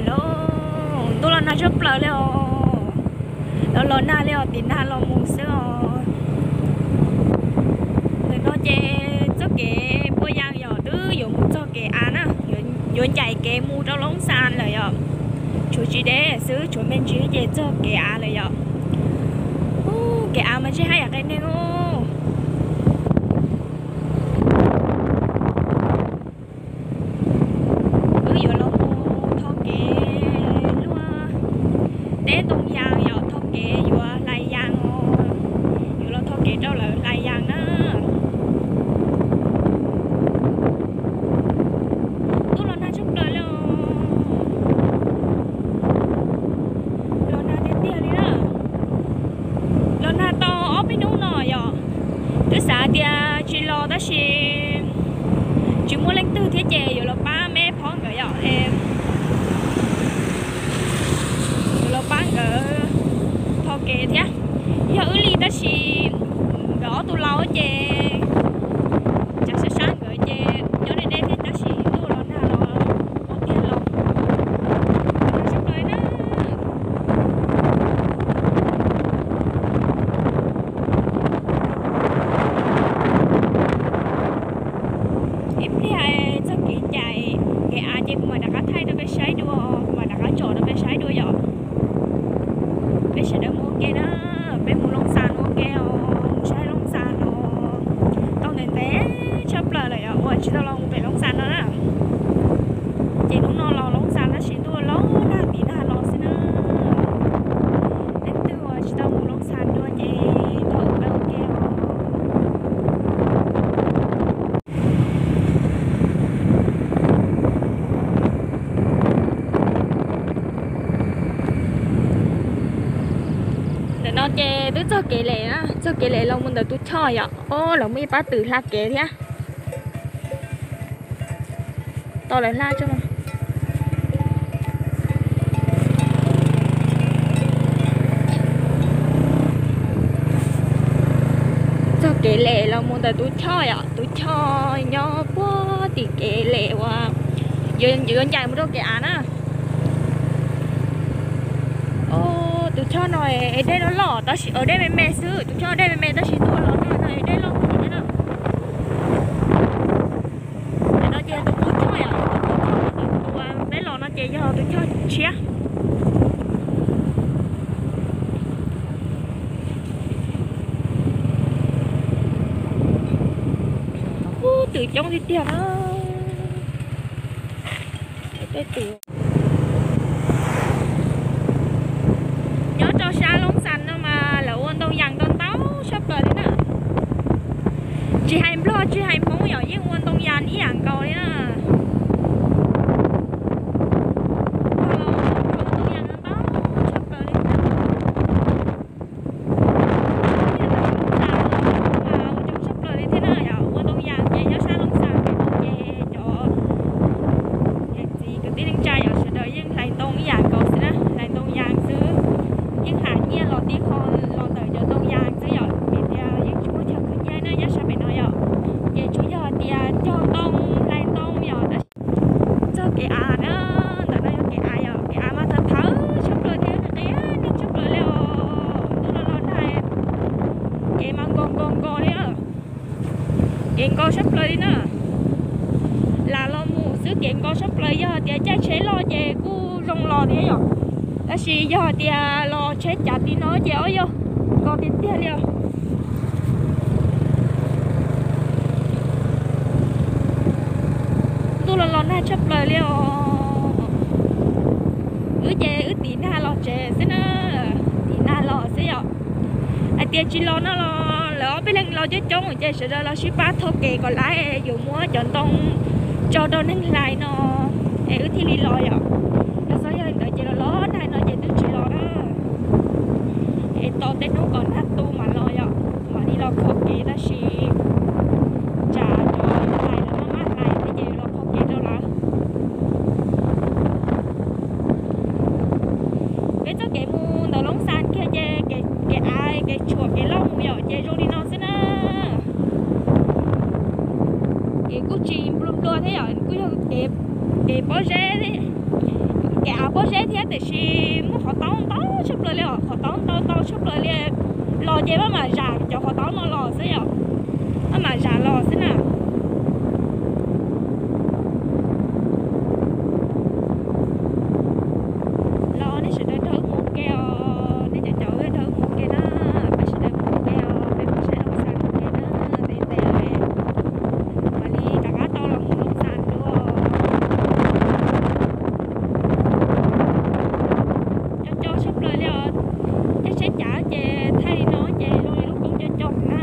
Los, ntuj los nag tshaj plaws li os. Los los nag li os, tim nag los mus xwb os. Ntawm no ces txoj kev puas yas yom, twb yuav mus txog kev av na, yuav ncaim kev mus rau Loob Xas lawm yom. Tshuav tsis deb xwb, tshuav me ntsis ces txog kev av lawm yom. Kev av mas ntsej haj yam qe neeg os. Wb yuav los mus thov kev luag teb ntoo yas yom, thov kev yuav hlais yas os. Yuav los thov kev rau lawv hlais yas na. Ntuj los nag tshaj plaws li os. Los nag tiag tiag li na. Los nag tau ob peb hnub no yom. Twb xav tias tsis los tab sis tsis muaj leej twg thiab ces yuav los pab me phob nkawd yom. Yuav los pab nkawd thov kev thiab. Yog wb li tab sis nkawd ob tug laus ces tsav sab sab nkawd ces nyob deb deb thiab tab sis ntuj los nag los ua tiag los nag tshaj plaws na. Ib pliag txog kev ncaim kev av ces kuv mam rov qab thaij rau peb saib dua, kuv mam rov qab tsom rau peb saib dua yom. Peb sawv daws mus ua ke na, peb mus Loob Xas ua ke os, mus saib Loob Xas no. Tau ntev ntev tshaj plaws lawm yom uas tsis tau los mus pem Loob Xas no na. Ces hnub no los Loob Xas tab sis ntuj los nag tim nag los xwb na. Leej twg uas tsis tau mus Loob Xas dua ces tau mus ua ke os. Ntawm no ces twb txog kev lem na, txog kev lem los mus ntawm tus choj yom. Os, lawv muaj ib pab twm hla kev thiab. Tau lawv hla tso. Txog kev lem los mus ntawm tus choj yom, tus choj nyob puag tim kev lem uas yuav ncaim mus rau kev av na. Tus choj no es dej loj loj tab sis, dej me me xwb, tus choj dej me me tab sis ntuj los nag no es dej loj kawg thiab na. Ntawm no ces tus pov choj yom, tus pov choj, tus uas peb los no ces yog tus choj tshiab. Ub, twm coob tiag tiag na. Tej twm nyob rau sab Loob Xas no mas lawv ua ntoo yas ntau ntau tshaj plaws li na. Tsis hais Nplog tsis hais Hmoob yom yeej ua ntoo yas ib yam nkaus li na. Ua ntoo yas ntau tshaj plaws li. Ua ntoo yas ces nyob sab Loob Xas ces cov niam txiv kwv tij neej tsa yom sawv daws yeej hlais ntoo ib yam nkaus xwb na, hlais ntoo yas xwb. Yeej hais nyiaj los tib qho los ntawm cov ntoo yas xwb yom, vim tias yeej tsis muaj chaw khwv nyiaj na nyob sab pem no yom. Ces tsuas yog hais tias cog ntoo hlais ntoo yom. Txog kev av na, ntawm no yog kev av yom, kev av mas thawv thawv tshaj plaws thiab qia qia tshaj plaws li os. Ntuj los los nag, kev mas nkos nkos nkos li. Kev nkos tshaj plaws li na. Lam los mus xwb kev nkos tshaj plaws, yog hais tias caij tsheb los ces kuj zoo los thiab yom. Tab sis yog hais tias los tsheb cav tim no ces ob yog nkos tiag tiag li os. Ntuj los los nag tshaj plaws li os. Wb ces wb tim nag los tsev xwb na, tim nag los xwb yom. Hais tias tsis los no los lawv ob peb leeg los coob coob ces sawv daws los sib pab thov kev kom laiv yuav muab cov ntoo tso rau neeg hlais no es wb thiaj li los yom. Yog txhob yog li ntawd ces los los nag no ces twb tsis los na. Es tos tej hnub kom nag tu mam los yom, mam li los thov kev tab sis tsam cov hlais lawv maj maj hlais thiab ces los thov kev rau lawv. Peb txoj kev mus ntawm Loob Xas kiag ces kev av kev tshuam kev loj mus yom ces zoo li no xwb na. Kev kuj tsis nplua nplua thiab yom, kuj yog kev pob zeb thiab. Av pob zeb thiab tiam sis muaj qhov taub ntau tshaj plaws li os, qhov taub ntau ntau tshaj plaws li. Los ces maj mam zam cov qhov taub no los xwb yom, maj mam zam los xwb na. Los nej sawv daws nrog wb mus ua ke os, nej cov caum wb nrog wb mus ua ke na, peb sawv daws mus ua ke os, peb mus saib Looj Xas ua ke na, ntev ntev lawm, mam li rov qab tau los mus Looj Xas dua. Co co tshaj plaws li os, caij tsheb cav ces thaij li no ces zoo li lub koob co co na.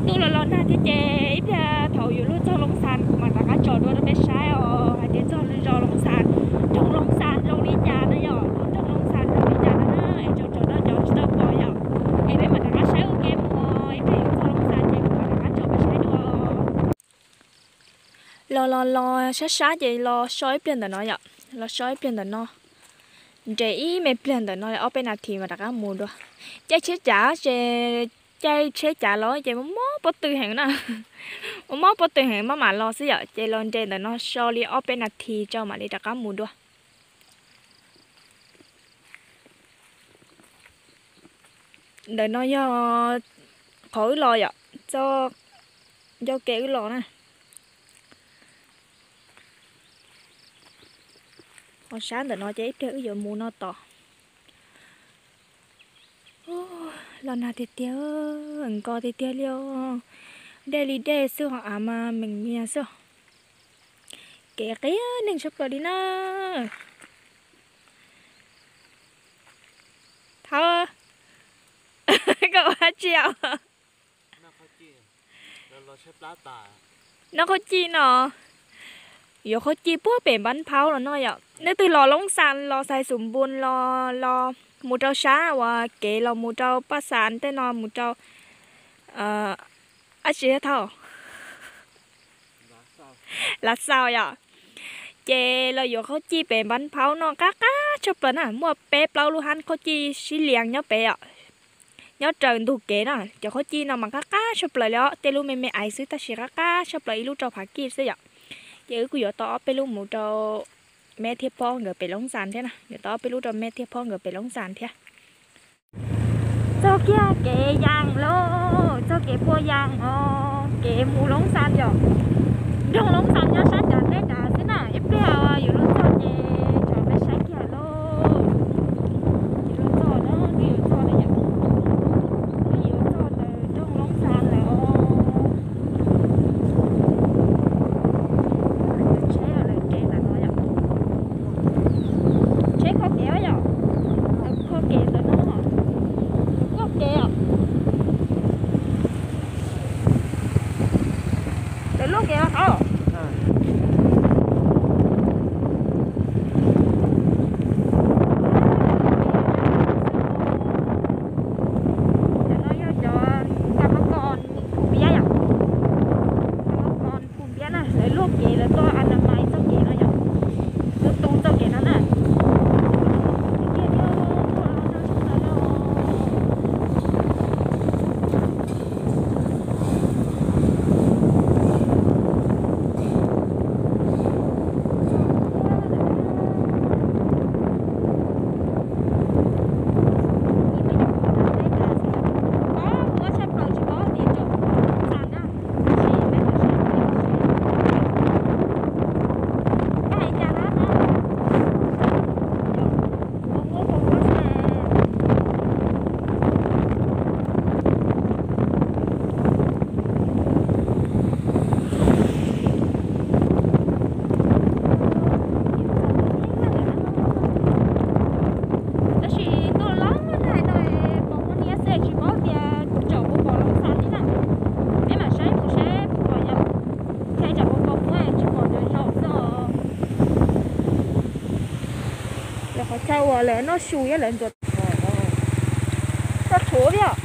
Ntuj los los nag thiab ces ib pliag thaum yuav luag txog Looj Xas kuv mam rov qab tsom dua rau peb saib os, hais tias txog zos Looj Xas, nroog Looj Xas zoo li cas na yom, nroog Looj Xas zoo li cas na, es tsom tsom rau cov tsis tau pom yom, es peb mam rov qab saib ua ke mus, ib pliag yuav txog Looj Xas ces kuv mam rov qab tsom peb saib dua. Los los los sab sab ces los so ib pliag ntawm no yom, los so ib pliag ntawm no, nres ib me pliag ntawm no ob peb nas this mas rov qab mus dua. Caij tsheb cav ces, caij tsheb cav los ces mob mob pob tw heev na, mob mob pob tw heev maj mam los xwb yom, ces los nres ntawm no so li ob peb nas this tso mam li rov qab mus dua. Ntawm no yog qhov wb los yom, txoj ncauj ke wb los na. Qhov sab ntawm no ces ib pliag wb yuav mus no tos. Los nag tiag tiag, nkos tiag tiag li os. Dej li dej xwb ho av mas meem mias xwb. Kev qias neeg tshaj plaws li na. Thov, koj ua dab tsi os? Noj qhaub cij no, yuav qhaub cij puag pem Npab Phaub los noj yom. Leej twg los Loob Xas los Xais Xus Npus los, los mus rau sab uas kev los mus rau Paj Xas tej no mus rau, dab tsi thiab thauj, Lav Xaus yom. Ces los yuav qhaub cij pem Npab Phaub noj qab qab tshaj plaws na, muaj peb plaub lub hab qhaub cij sib lias nyob pem os, nyob raws ntug kev na. Cov qhaub cij no mas qab qab tshaj plaws li os, tej lub me me aiv xwb tab sis qab qab tshaj plaws, ib lub rau Phav Kij xwb yom. Ces wb kuj yuav tau ob peb lub mus rau Meb thiab Phob nkawd pem Loob Xas thiab na, yuav tau ob peb lub rau Meb thiab Phob nkawd pem Loob Xas thiab. Txog kiag kev Yas lauj, txog kev puag Yas os, kev mus Loob Xas yom. Nroog Loob Xas nyob sab nram teb nrad xwb na, ib pliag yuav luag txog ces tsom peb saib kiag lauj. Yuav luag txog na, twb yuav txog na yom, twb yuav txog ntawm nroog Loob Xas lawm os. Tsheb lawv ke ntawm no yom, tsheb kho kev yom, lawv kho kev ntawm no, lawv kho kev os. Lawv luaj kev os. Cov no yog cov ka mab kos pum piab yom, ka mab kos pum piab na, lawv luaj kev, lawv tuaj a na mais txoj kev no yom, tuaj tu txoj kev no na. Tab sis tuaj los tag no pom muaj niab xwb tsis paub tias tsaum puas pom Looj Xas thiab na. Peb mam saib mus seb puas pom yom. Saib tsaum puas pom muab tsis pom ntawd zaum xwb os. Lawv qhov chaw uas lawv noj su thiab lawv ntxuav toj rhuav thiab.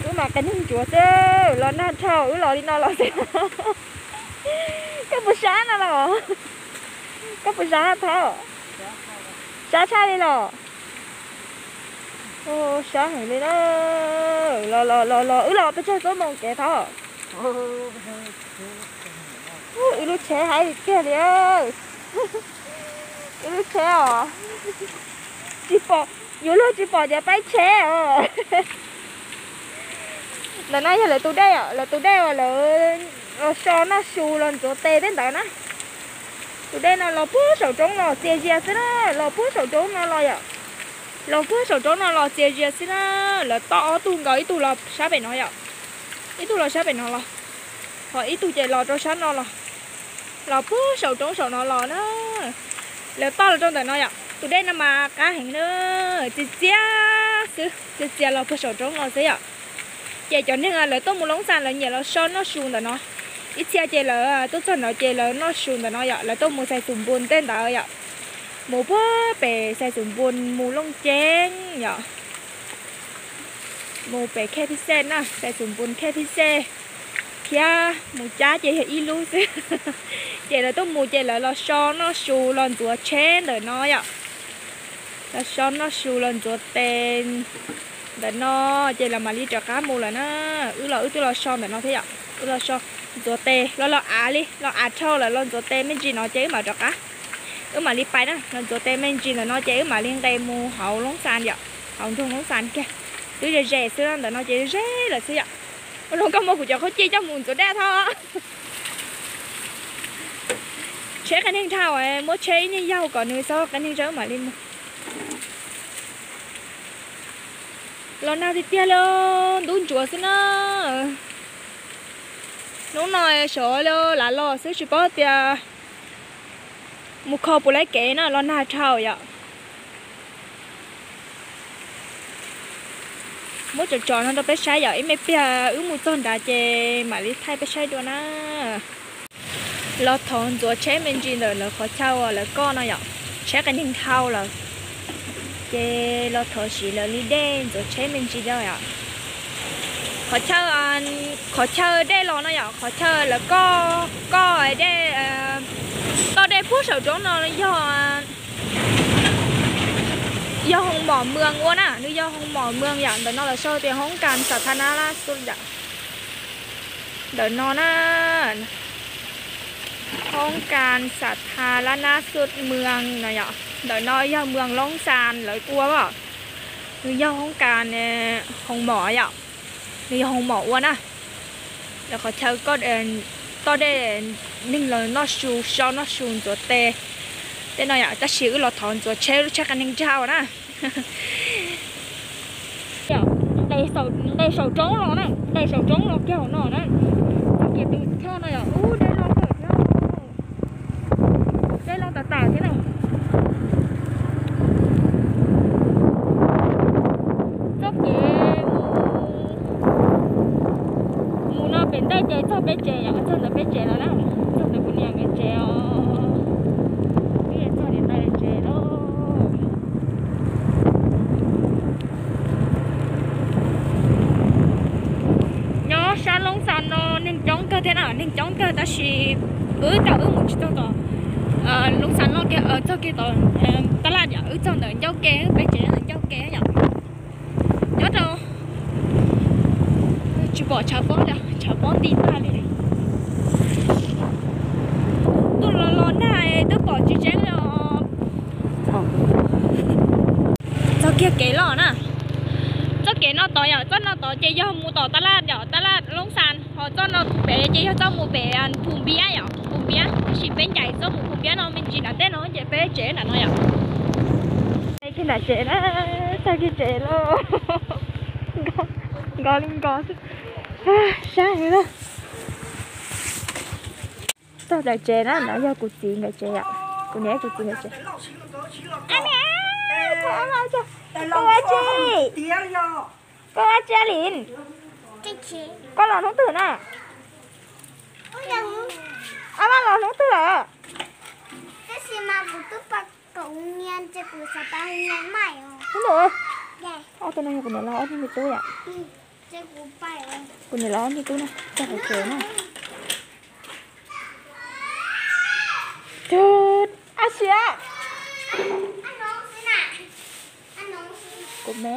Wb mas qias neeg ntsuav xwb, los nag dhau wb los li no los xwb. Koj puas sab no los? Koj puas sab Thov? Sab tshaj li los? Sab heev li na. Los los los los wb los pes tsawg xuab moos kev Thov? Ub, ib lub tsheb haib tiag li. Ib lub tsheb os. Tsis pom, yuav luag tsis pom tias peb tsheb os. Ntawm no yog lawv tus dej, lawv tus dej uas lawv los so noj su los ntxuav tes tej ntawd na. Tus dej no los puag saum roob los txias zias xwb na, los puag saum roob no los yom. Los puag saum roob no los txias zias xwb na. Lawv toj ob tug nkaus, ib tug los sab pem no yom, ib tug los sab pem no los, ho ib tug ces los rau sab no los, los puag saum roob saum no los na. Lawv toj los rau ntawm no yom, tus dej no mas qab heev na, txias txias xwb, txias txias los puag saum roob no xwb yom. Ces cov neeg lawv tuaj mus Loob Xas lawv nyiam los so noj su ntawm no. Ib txhia ces lawv tuaj txog no ces lawv noj su ntawm no yom, lawv tuaj mus Xais Xus Npun tej ntawd yom. Mus puag pem Xais Xus Npun mus Looj Ceeb yom. Mus pem Khej Phij Xej na, Xais Xus Npun Khej Phij Xej thiab mus Cab ces yog ib lub xwb. Ces lawv tuaj mus ces lawv los so noj su los ntxuav tsheb ntawm no yom. Los so noj su los ntxuav tes ntawm no ces lawv mam li rov qab mus lawm na. Wb los wb twb los so ntawm no thiab yom, wb los so ntxuav tes los los av li, los av dhau lawm los ntxuav tes me ntsis no ces wb mam rov qab. Wb mam li pais na, los ntxuav tes me ntsis ntawm no ces wb mam li nqes mus hauv Loob Xas yom, hauv nroog Loob Xas kiag. Twb ze ze xwb, ntawm no ces ze lawm xwb yom. Ua zoo koj muab kuv cov khaub cij coj mus ntxuav dej tho. Tsheb qias neeg dhau, muab tsheb ib niag yaug kom nws txhob qias neeg tso wb mam li mus. Los nag tiag tiag li, ntub ntsuav xwb na. Hnub no sov li lav los xwb tsis paub tias mus kho puas laib kev na, los nag dhau yom. Muab tsom tsom no rau peb saib yom, ib me pliag wb mus txog nrad ces mam li thaij peb saib dua na. Los thov ntxuav tsheb me ntsis ntawm lawv qhov chaw uas lawv koj no yom, tsheb qias neeg dhau lawm. Ces los thov siv lawv li dej ntxuav tsheb me ntsis dua yom. Qhov chaw, qhov chaw dej los no yom, qhov chaw lawv koj, koj dej, toj dej puag saum roob no yog, yog hoo mom mws ua na, nws yog hoo mom mws yom, ntawm no lawv sau tias hoob kas xas tha na lab xub yom. Ntawm no na, hoob kas xas tha lab nab xub mws no yom, ntawm no yog mws Loob Xas lawv ua os. Nws yog hoob kas hoo mom yom, nws yog hoo mom ua na. Lawv qhov chaw toj dej neeg los noj su, so noj su ntxuav tes tej no yom, tab sis wb los thov ntxuav tsheb, lub tsheb qias neeg dhau na. Nqes saum roob los na, nqes saum roob los kiag hauv no na. Txoj kev tus choj no yom, ub, dej loj kawg thiab. Dej loj tas tas thiab na. Txoj kev mus no pem ntej ces txog peb tsev yom, txog ntawm peb tsev lawm na. Txog ntawm kuv niam nkawd tsev os, txog niam tais tsev lawm. Nyob sab Loob Xas no neeg coob kawg thiab na, neeg coob kawg tab sis wb tau wb mus tsis tau tom Loob Xas no kiag, txog kiag tom Tab Laj yom, wb txog ntawm ncauj ke, peb tsev ntawm ncauj ke yom. Nyob rau tsis pom tshav pob li, tshav pob nti tag li. Tuaj los los nag twb pom tsis tseeb li os. Txog kiag kev loj na. Txoj kev no tod yom, txoj no tod ces yog mus tom Tab Laj yom, Tab Laj Loob Xas, ho txoj no pem ces yog txoj mus pem Phu Npiab yom, Phu Npiab, tab sis peb ncaim txoj mus Phu Npiab no me ntsis nram tej no ces peb tsev nram no yom. Kiag nram tsev na, txog kiag tsev lawm. Nkos li nkos xwb, sab heev na. Txog ntawm tsev na, no yog kuv txiv nkawd tsev yom, kuv niam kuv txiv nkawd tsev. Koj ua tsi, koj ua tsi li? Koj los hnub twg na? Ab, los hnub twg lawm? Hnub, ob tug no yog kuv niam los ob niag me tub yom. Kuv niam los ob niag tub na, txog hauv tsev na. Ab sia, kuv me